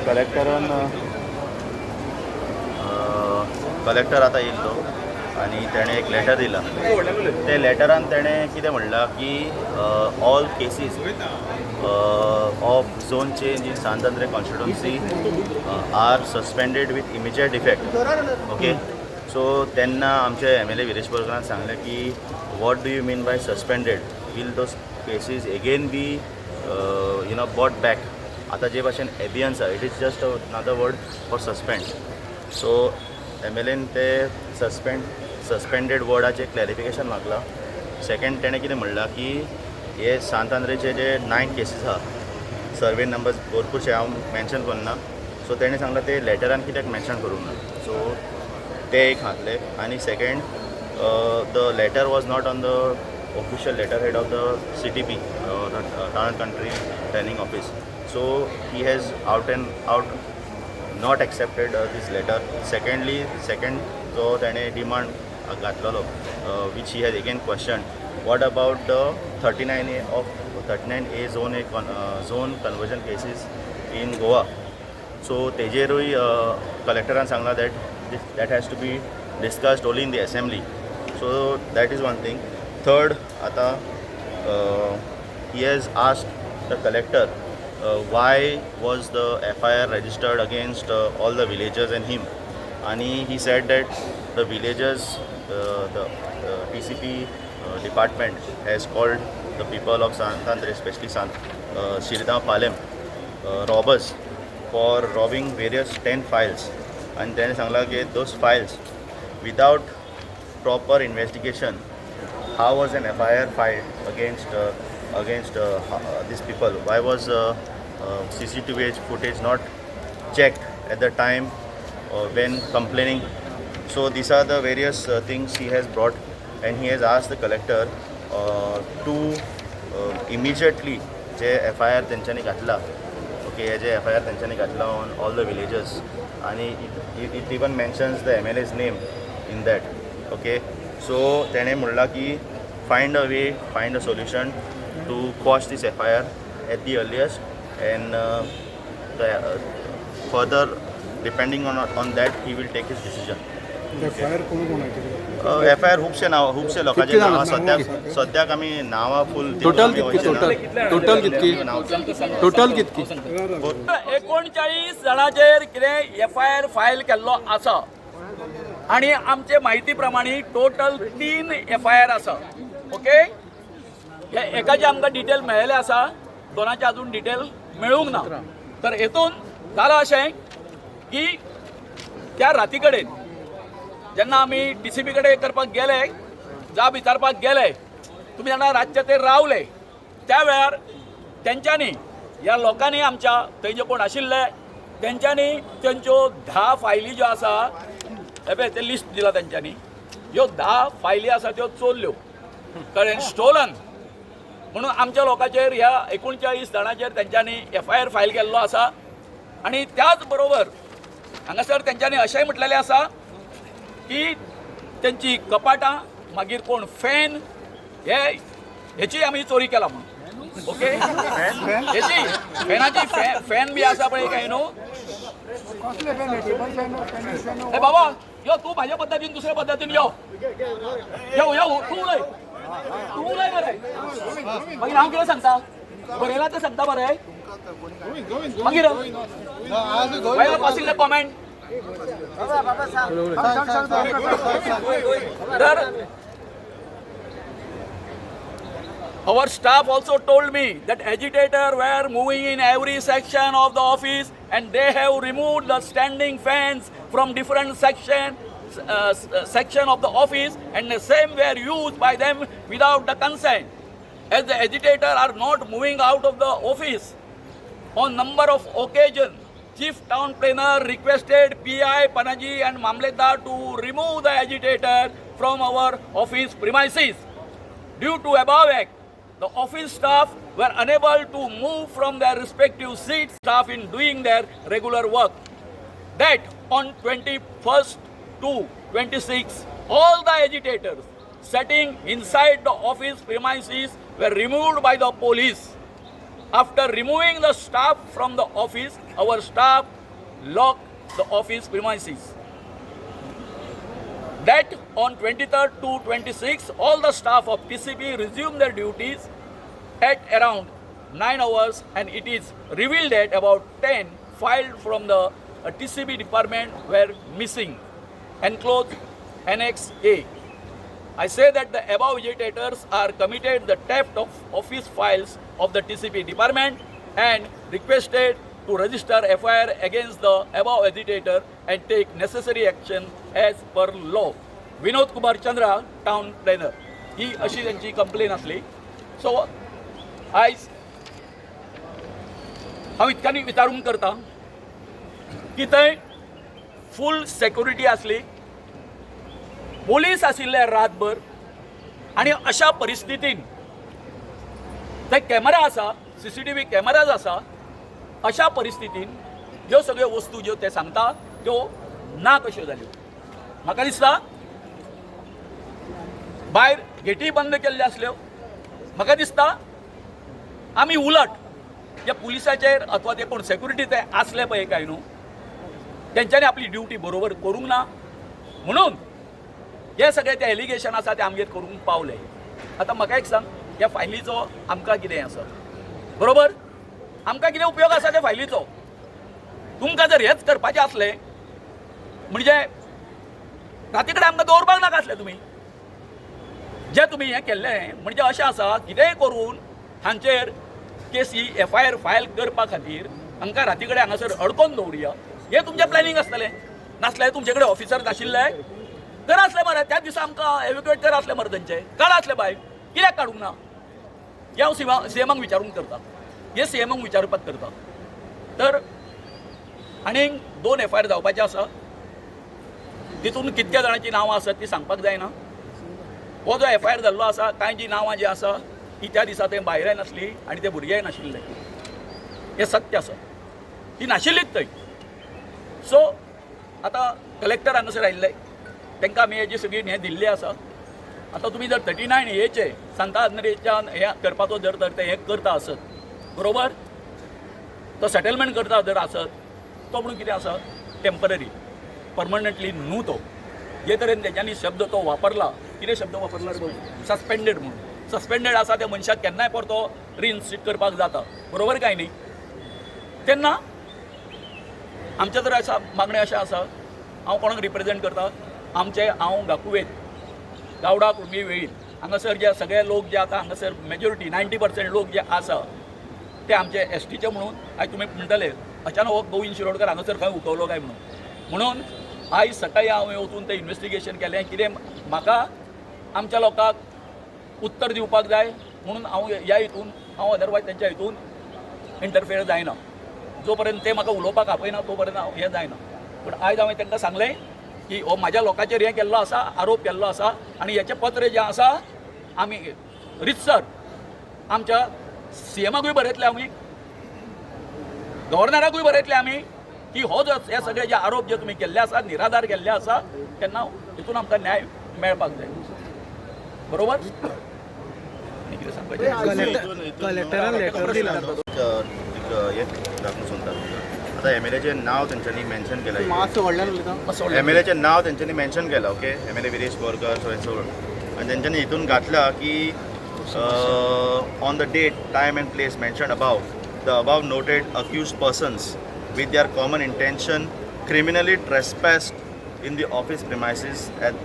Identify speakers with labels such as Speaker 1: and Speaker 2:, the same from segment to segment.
Speaker 1: कलेक्टरान collector आतां येयल्लो आनी तेणें एक लेटर दिलां. ते लेटरान तेणें कितें म्हणलां की all cases of zone change in Sant Andre constituency are suspended with immediate effect. Okay, so तेन्ना आमचे एमएलए विरेश बोरकारान सांगलें की what do you mean by suspended? Will those cases again be brought back? आतां जे भाशेन एबियन्स आहा, it is just another word for suspend. So MLN ते suspended वर्डाचें clarification मागलां. Second, तेणें कितें म्हणलां की हे सांत आंद्रेचे जे 9 केसीस आहा, सर्वे नंबर्स भरपूरशे हांव मेन्शन करना. सो तेणें सांगलां ते लेटरान कित्याक मेन्शन करूंक ना. सो ते एक घातले. आनी second, the letter was not on the official letter head of the CTP, the Town Country Planning office. So he has out and out not accepted this letter. Secondly, second जो तेणें demand घातलेलो, which he has again question, what about the 39A of 39A zone A zone conversion cases in Goa? So तेजेरूय कलेक्टरान सांगलां that that has to be discussed only in the assembly. So that is one thing. Third, आतां he has asked the collector why was the FIR registered against all the villagers and him. And he said that the villagers, the TCP department has called the people of Sant Andre, especially Siridao Palem, robbers for robbing various 10 files. And then सांगला की those files without proper investigation, how was an FIR filed against these people? Why was CCTV footage not checked at the time when complaining? So these are the various things he has brought, and he has asked the collector to immediately J FIR तेंच्यांनी घातला, okay, हे जे FIR तेंच्यांनी घातला on all the villagers आनी it even mentions the MLA's name in that. Okay, so तेणें म्हणलां की find a way, find a solution to quash this FIR at the earliest, and the further, depending on that, he will take his decision.
Speaker 2: FIR कोण कोणाचेर?
Speaker 1: FIR खुबशे नांव, खुबशे लोकांचे
Speaker 2: कितके
Speaker 1: नांवां.
Speaker 2: जाणां?
Speaker 1: सद्याक सद्याक आमी नांवां फूल
Speaker 2: टोटल कितकी? टोटल टोटल कितकी? टोटल कितकी?
Speaker 3: 39 जाणांचेर कितें FIR file केल्लो आसा आनी आमचे म्हायती प्रमाणे टोटल 3 FIR आसा. ओके, हे एकाचे आमकां डिटेल मेळ्ळेले आसा, दोनाचे अजून डिटेल मेळूंक ना. तर हेतून जालां अशें की त्या राती कडेन जेन्ना आमी डीसीपी कडेन करपाक गेले, जाब विचारपाक गेले, तुमी जाणा, रातचे ते रावले. त्या वेळार तेंच्यांनी, ह्या लोकांनी, आमच्या थंय जे कोण आशिल्ले तेंच्यांनी तेंच्यो 10 फायली ज्यो आसा, हे पळय, ते लिस्ट दिला तेंच्यांनी, ह्यो 10 फायली आसा त्यो चोरल्यो, कळ्ळें, स्टोलन म्हणून आमच्या लोकांचेर, ह्या 39 जाणांचेर तेंच्यांनी FIR file केल्लो आसा. आनी त्याच बरोबर हांगासर तेंच्यांनी अशेंय म्हटलेलें आसा की तेंची कपाटां, मागीर कोण फॅन, हे हेची आमी चोरी केला म्हणून. ओके, हेची फॅनाची, फॅन बी आसा पळय काय न्हू. ए बाबा, यो तूं म्हाज्या पद्दतीन, दुसऱ्या पद्दतीन यो यो यो. तूं उलय, तूं उलय मरे. मागीर हांव कितें सांगता, बरयलां तें सांगता मरे. मागीर why are passing the comment? तर our staff also told me that agitator were moving in every section of the office and they have removed the standing fans from different section of the office and the same were used by them without the consent. As the agitator are not moving out of the office, on number of occasions, Chief Town Planner requested PI Panaji and Mamletdar to remove the agitator from our office premises. Due to above act, the office staff were unable to move from their respective seats staff in doing their regular work. That on 21st to 26, all the agitators sitting inside the office premises were removed by the police. After removing the staff from the office, our staff locked the office premises. That on 23rd to 26th, all the staff of TCP resumed their duties at around 9 hours, and it is revealed that about 10 filed from the TCB department were missing. Enclosed Annex A. I say that the above agitators are committed the theft of office files of the TCP department and requested to register FIR against the above agitator and take necessary action as per law. Vinod Kumar Chandra, town planner. ही अशी त्यांची complain असली. So आयज हांव इतक्यांनी विचारून करता की थंय फूल security आसली, पोलीस आशिल्ले रातभर आनी अशा परिस्थितीन थंय कॅमेरा आसा, सीसीटीव्ही कॅमेराज आसा. अशा परिस्थितीन ह्यो सगळ्यो वस्तू ज्यो ते सांगता त्यो ना कश्यो जाल्यो? म्हाका दिसता भायर गेटी बंद केल्ल्यो आसल्यो. म्हाका दिसता आमी उलट ज्या पुलिसाचेर अथवा ते कोण सेक्युरिटी ते आसले पळय काय न्हू, तेंच्यांनी आपली ड्युटी बरोबर करूंक ना म्हणून हे सगळे ते एलिगेशन आसा ते आमगेर करूंक पावले. आतां म्हाका एक सांग, ह्या फायलीचो आमकां कितें आसा? बरोबर, आमकां कितें उपयोग आसा त्या फायलीचो? तुमकां जर हेच करपाचें आसलें म्हणजे राती कडेन आमकां दवरपाक नाका आसलें. तुमी जे तुमी हें केल्लें म्हणजे अशें आसा, कितेंय करून हांचेर केसी एफआयआर फायल करपा खातीर हांकां राती कडेन हांगासर अडकोवन दवरुया, हें तुमचें प्लॅनिंग आसतलें. नासल्यार तुमचे कडेन ऑफिसर नाशिल्ले कर आसले मरे, त्या दिसा आमकां एव्हिक्युएट कर आसले मरे, तेंचे काड आसले भायर, कित्याक काडूंक ना? हें हांव सीएमाक विचारूंक करता, हे सीएमाक विचारपाक करता. तर आनीक दोन एफआयआर जावपाचे आसा, तितून कितक्या जाणांची नांवां आसात ती सांगपाक जायना. हो जो एफआयआर जाल्लो आसा, कांय जी नांवां जी आसा ती त्या दिसा थंय भायरय नासली आनी ते भुरगेय नाशिल्ले, हें सत्य आसा. ती नाशिल्लीच थंय. सो आतां कलेक्टर हांगासर आयिल्ले, तांकां आमी हेजी सगळी हें दिल्ली आसा. आतां तुमी जर 39 हेचे सांता आंद्रेच्यान हें करपाचो जर तर ते हें करता आसत, बरोबर, तो सेटलमेंट करता जर आसत, तो म्हणून कितें आसा, टेंपररी, परमनंटली न्हू. तो जे तरेन तेंच्यांनी शब्द तो वापरला, कितें शब्द वापरला रे भाऊ, सस्पेंडेड म्हणून. सस्पेंडेड आसा त्या मनशाक केन्नाय परतो रिइन्स्टिट करपाक जाता, बरोबर काय न्ही? तेन्ना आमचें तर आसा मागणें अशें आसा, हांव कोणाक रिप्रेजेंट करता? आमचे हांव गाकुवेत गावडा कुणबी वेळीप हांगासर जे सगळे लोक जे आतां हांगासर मेजॉरिटी 90% लोक जे आसा ते आमचे एसटीचे. म्हणून आयज तुमी म्हणटले अचानक हो गोविंद शिरोडकर हांगासर खंय उठवलो काय म्हणून. म्हणून आयज सकाळी हांवें वचून तें इन्वेस्टिगेशन केलें. कितें म्हाका आमच्या लोकांक उत्तर दिवपाक जाय म्हणून हांव ह्या हितून, हांव अदरवायज तेंच्या हितून इंटरफेयर जायना. जो पर्यंत ते म्हाका उलोवपाक आपयना तो पर्यंत हांव हें जायना. पूण आयज हांवें तांकां सांगलें की हो म्हाज्या लोकांचेर हें केल्लो आसा, आरोप केल्लो आसा आनी हेचें पत्र जें आसा आमी रितसर आमच्या सीएमाकूय बरयतले, आमी गव्हर्नराकूय बरयतले आमी की हो जो हे सगळे जे आरोप जे तुमी केल्ले आसा, निराधार केल्ले आसा, तेन्ना हितून आमकां न्याय मेळपाक जाय. बरोबर, आनी कितें सांगपाचें?
Speaker 4: कलेक्टरान लेटर दिला.
Speaker 1: हे दाखोवंक सोदता आतां एमएलएचें नांव तेंच्यांनी मेन्शन केलां.
Speaker 4: मातसो व्हडल्यान उलयता.
Speaker 3: मातसो व्हडल्यान.
Speaker 1: एमएलएचें नांव तेंच्यांनी मेन्शन केलां, okay, MLA Viresh Borkar, so so. आनी तेंच्यांनी हितून घातलां की on the date, time and place mention above, the above noted accused persons with their common intention criminally trespassed in the office premises at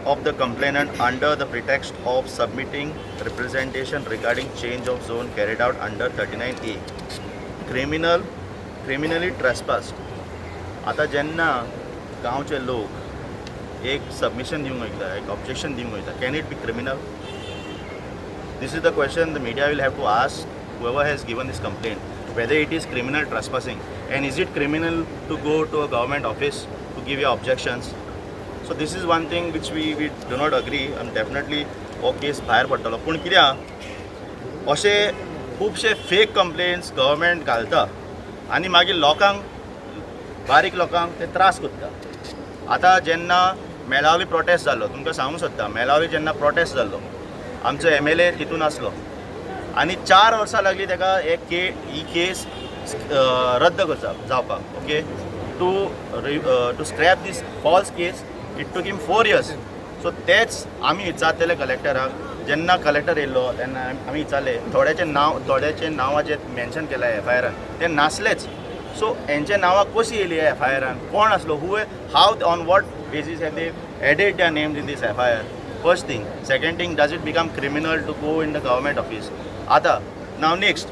Speaker 1: of the complainant under the pretext of submitting representation regarding change of zone carried out under 39A. Criminally trespassed. आतां जेन्ना गांवचे लोक एक submission दिवंक वयता, एक objection दिवंक वयता, can it be criminal? This is the question the media will have to ask whoever has given this complaint, whether it is criminal trespassing and is it criminal to go to a government office to give your objections. So this is one thing which we do not agree and definitely हो केस भायर पडटलो. पूण कित्याक अशे खुबशे fake complains government घालता आनी मागीर लोकांक, बारीक लोकांक ते त्रास करता. आतां जेन्ना मेलावली प्रोटेस्ट जालो, तुमकां सांगूंक सोदता, मेलावली जेन्ना प्रोटेस्ट जालो, आमचो एमएलए तितून आसलो. आनी 4 वर्सां लागली ताका एक के ही केस रद्द करता जावपाक, okay, to scrap this false case it took him 4 years. So तेच आमी विचारतले कलेक्टराक. जेन्ना कलेक्टर येयल्लो तेन्ना आमी विचारले, थोड्याचे नांव, थोड्याचे नांवां जे मेन्शन केलां एफआयआरान ते नासलेच. सो हेंच्या नांवां कशी येयली एफआयआरान? कोण आसलो? Who, how, on what basis have they added their names in this FIR? First thing. Second thing, does it become criminal to go in the government office? आता now next,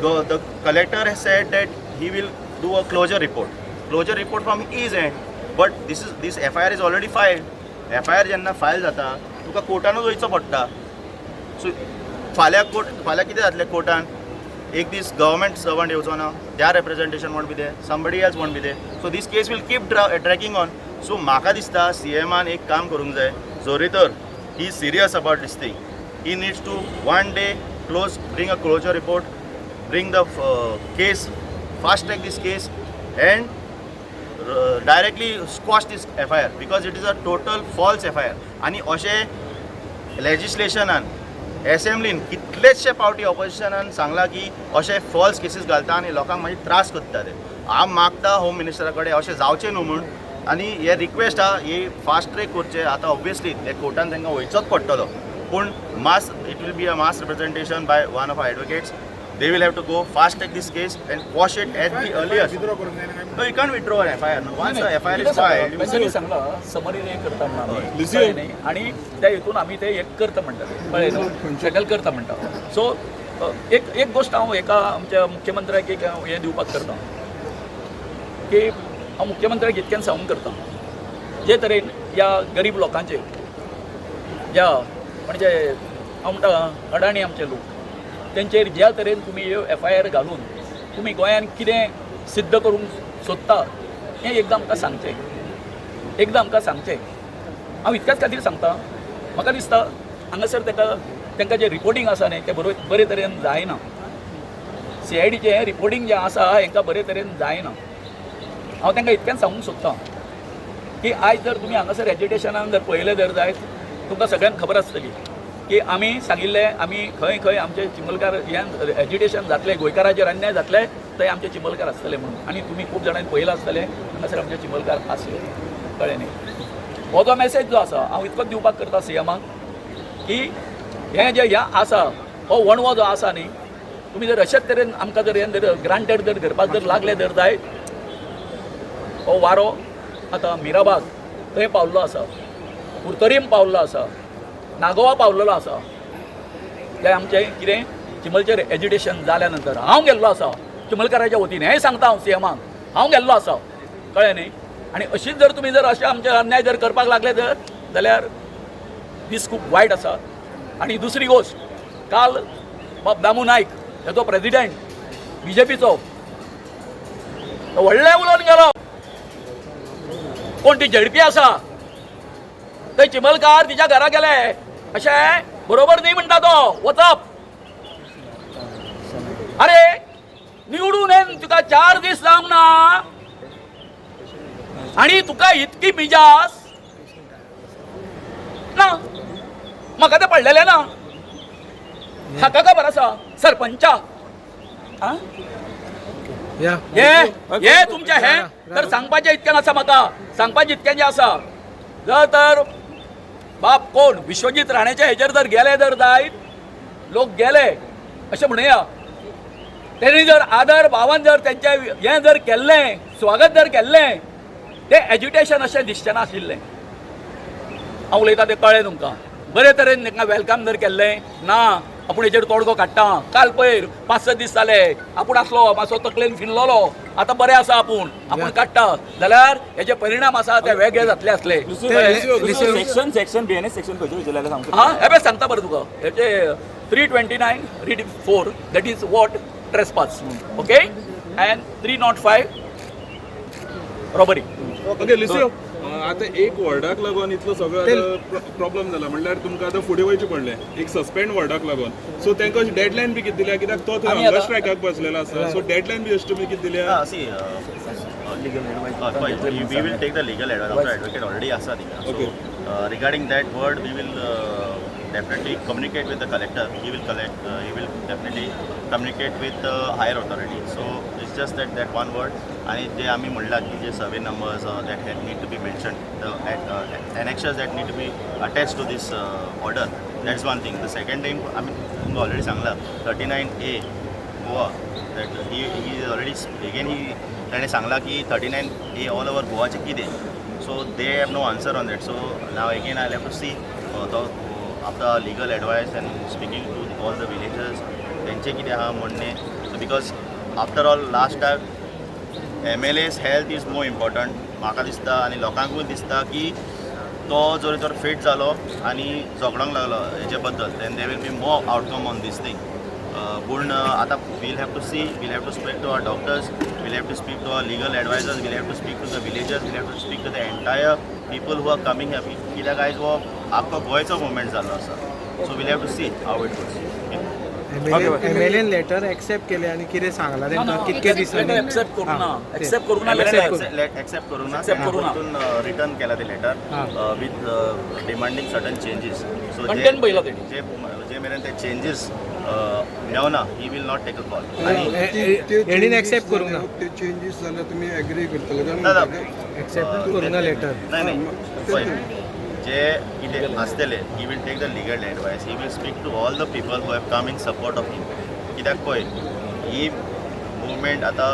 Speaker 1: the collector has said that he will do a closure report. Closure report from his end, but this FIR is already filed. FIR जेन्ना file जाता, तुका कोर्टानूच वयचो पडटा. So फाल्यां court, फाल्यां कितें जातलें कोर्टान? एक दीस गव्हर्मेंट सर्वंट येवचो ना, their representation won't be there, somebody else won't be there, so this case will keep dragging on. So म्हाका दिसता सीएमान एक काम करूंक जाय. जोरी तर he serious about this thing, he needs to one day close, bring a closure report, bring the case, fast track this case and directly squash this FIR because it is a total false FIR. आनी अशें लेजिस्लेशनान, एसेंब्लीन कितलेशे पावटी ऑपोजिशनान सांगलां की अशे falls cases घालता आनी लोकांक मागीर त्रास करता ते. हांव मागता होम मिनिस्टरा कडेन, अशें जावचें न्हू म्हूण आनी हे रिक्वेस्ट आहा, ही फास्ट ट्रॅक करचें. आतां ऑब्वियसली ते कोर्टान तांकां वयचोच पडटलो, पूण mass, it will be a mass representation by one of advocates. They will have to go fast track this case and quash it at the earliest. No, you can't withdraw an FIR. No, once the FIR is filed, you
Speaker 3: तेणी सांगला summary हे करता म्हणून आमी, कळ्ळें न्ही? आनी त्या हितून आमी ते एक करता म्हणटा, कळ्ळें न्हू, सेटल करता म्हणटा. सो एक एक गोश्ट हांव एका आमच्या मुख्यमंत्र्याक एक हें दिवपाक करता की हांव मुख्यमंत्र्याक इतक्यान सांगूंक करता, जे तरेन ह्या गरीब लोकांचे, ज्या म्हणजे हांव म्हणटा अडाणी आमचे लोक, तेंचेर ज्या तरेन तुमी ह्यो एफआयआर घालून तुमी गोंयान कितें सिद्ध करूंक सोदता हें एकदां आमकां सांगचें, एकदां आमकां सांगचें. हांव इतक्याच खातीर सांगता, म्हाका दिसता हांगासर ताका तांकां जें रिपोर्टींग आसा न्ही, तें बरो बरे तरेन जायना. सीआयडीचें रिपोर्टींग जें आसा हेंकां बरे तरेन जायना. हांव तांकां इतक्यान सांगूंक सोदतां की आयज जर तुमी हांगासर एजिटेशनान जर पळयलें जर जायत, तुमकां सगळ्यांक खबर आसतली की आमी सांगिल्लें, आमी खंय खंय आमचे चिंबलकार हें एजिटेशन जातलें, गोंयकाराचेर अन्याय जातले, थंय आमचे चिंबलकार आसतले म्हणून. आनी तुमी खूब जाणांनी पळयलां आसतलें, हांगासर आमचे चिंबलकार आसले, कळ्ळें न्ही? हो जो मॅसेज जो आसा, हांव इतकोच दिवपाक करता सीएमाक की हें जें हें आसा, हो वणवो जो आसा न्ही, तुमी जर अशेच तरेन आमकां जर हें जर ग्रांटेड जर धरपाक जर लागले जर जायत, हो वारो आतां मिराबाग थंय पावल्लो आसा, कुर्तरीम पावल्लो आसा, नागोवा पावलेलो आसा. ते आमचें कितें चिंबलचेर एजिटेशन जाल्या नंतर हांव गेल्लो आसा चिंबलकाराच्या वतीन, हेंय सांगता हांव सीएमाक, हांव गेल्लो आसा, कळ्ळें न्ही? आनी अशीच जर तुमी जर अशें आमचेर अन्याय जर करपाक लागले जर जाल्यार दीस खूब वायट आसा. आनी दुसरी गोश्ट, काल बाब दामू नायक हेजो प्रेजिडेंट बीजेपीचो, तो व्हडलें उलोवन गेलो, कोण ती झेडपी आसा थंय चिंबलकार तिच्या घरा गेले, अशें बरोबर न्ही म्हणटा तो वचप. अरे, निवडून येवन तुका 4 दीस जावंक ना आणि तुका इतकी मिजास ना. म्हाका तें पडलेलें ना, हाका खबर आसा सरपंचा. आं?
Speaker 4: या.
Speaker 3: हे हे तुमचे हे तर सांगपाचें इतकें आसा, म्हाका सांगपाचें इतकें जें आसा, जर तर बाब कोण विश्वजीत राणेच्या हेजेर जर गेले जर जायत, लोक गेले अशें म्हणुया, तेणी जर आदर भावान जर तेंचें हें जर केल्लें, स्वागत जर केल्लें, तें एजिटेशन अशें दिसचें नाशिल्लें. हांव उलयता तें कळ्ळें तुमकां? बरे तरेन तांकां welcome जर केल्लें ना, आपूण हेजेर तोडगो काडटा, काल पयर 5-6 दीस जाले आपूण आसलो मातसो तकलेन फिरलोलो, आतां बरें आसा, आपूण आपूण काडटा, जाल्यार हेजे परिणाम आसा ते वेगळे जातले आसले.
Speaker 5: सेक्शन सेक्शन बीएनएस सेक्शन खंयचे खंयचे जाल्यार सांगता?
Speaker 3: हा, हे पळय, सांगता बरें तुका. हेचे 329 read 4, that is what, trespass, okay, and 305 robbery.
Speaker 6: Okay Lucio, आता एक वर्डाक लागून इतलो सगळो प्रॉब्लम जाला म्हणल्यार तुमकां आतां फुडें वयचें पडलें एक सस्पेंड वर्डाक लागून. सो तांकां अशी डेडलायन बी कितें दिल्या? कित्याक तो थंय
Speaker 3: आमी
Speaker 6: हंगर
Speaker 3: आतां-
Speaker 6: स्ट्रायकाक बसलेलो आसा, सो डेडलायन बी अशी तुमी कितें दिल्या?
Speaker 1: See, we will take the legal advice. आमचो advocate already आसा थिंगा. So regarding that word, we will definitely communicate with the collector. He will collect, he will definitely communicate with higher authority. So it's just that that one word. आणि जे आमी म्हणलां की जे survey numbers that had need to be mention, the annexures that need to be attach to this order, that's one thing. The second thing, आमी तुमकां already सांगलां, 39A Goa, that he is already again he ताणें सांगलां की 39A all over गोवाचें कितें. So they have no answer on that. So now again I have to see तो after legal advice and speaking to all the villagers, तेंचें कितें आहा म्हणणें. So because after all, last time MLA's health is more important म्हाका दिसता आनी लोकांकूय दिसता की तो जर तर फिट जालो आनी झगडोंक लागलो हेजे बद्दल, then there will be more outcome on this thing. पूण आतां we'll have to see, we'll have to speak to our doctors, we'll have to speak to our legal advisors, we'll have to speak to the villagers, we'll have to speak to the entire people who are coming here. कित्याक आयज हो आख्खो गोंयचो movement जाल्लो आसा. So we'll have to see how it goes.
Speaker 4: MLN letter accept केले आणि कितें सांगला तेंका कितके दिसांनी?
Speaker 3: एक्सेप्ट करूंक ना.
Speaker 4: हां, ते.
Speaker 3: एक्सेप्ट करूंक ना लेटर.
Speaker 1: एक्सेप्ट करूंक ना.
Speaker 3: Accept करूंक ना.
Speaker 1: परतून रिटर्न केला ते लेटर
Speaker 4: हां.
Speaker 1: With demanding certain changes. So
Speaker 3: Content पयला तेणी.
Speaker 1: जे जे मेरेन ते changes मेवना, he will not take a call. आणि
Speaker 4: हेणीन accept करूंक ना.
Speaker 2: ते चेंजीस जाल्यार तुमी एग्री करतले काय
Speaker 1: ना, ना.
Speaker 2: म्हणटा?
Speaker 4: एक्सेप्ट करूंक ना लेटर.
Speaker 1: नाही नाही, पळय, जे कितें आसतलें, he will take the legal advice, he will speak to all the people who have come in support of him. कित्याक पळय, ही मुवमेंट आतां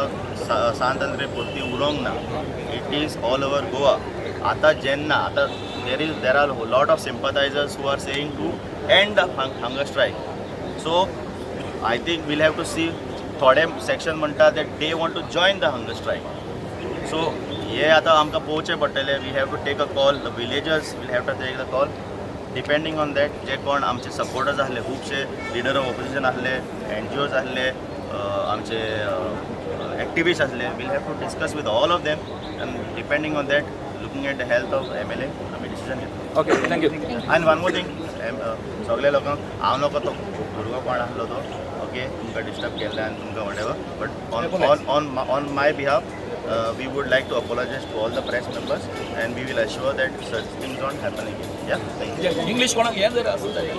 Speaker 1: सांत आंद्रे पुरती उरोंक ना, it is all over Goa. आतां जेन्ना आतां there are lot of sympathisers who are saying to end the hunger strike. So I think we'll have to see. थोडे सेक्शन म्हणटा that they want to join the hunger strike. So हे आतां आमकां पळोवचें पडटलें. We have to take a call, the villagers will have to take the call. Depending on that, जे कोण आमचे supporters आहले, खुबशे लिडर ऑफ ऑपोजिशन आहले, एनजीओज आहले, आमचे एक्टिविस्ट आसले, we'll have to discuss with all of them and depending on that, looking at the health of MLA, आमी decision घेतले.
Speaker 3: Okay, thank you.
Speaker 1: आनी वन मोर थिंग, सगल्या लोकांक, हांव नको तो भुरगो कोण आसलो तो, ओके, तुमकां डिस्टर्ब केल्ले आनी तुमकां whatever, but on my behalf, we would like to apologise to all the press members and we will assure that such things don't happen again. Yeah, thank you.
Speaker 3: English कोणाक हें जर आसत जाल्यार.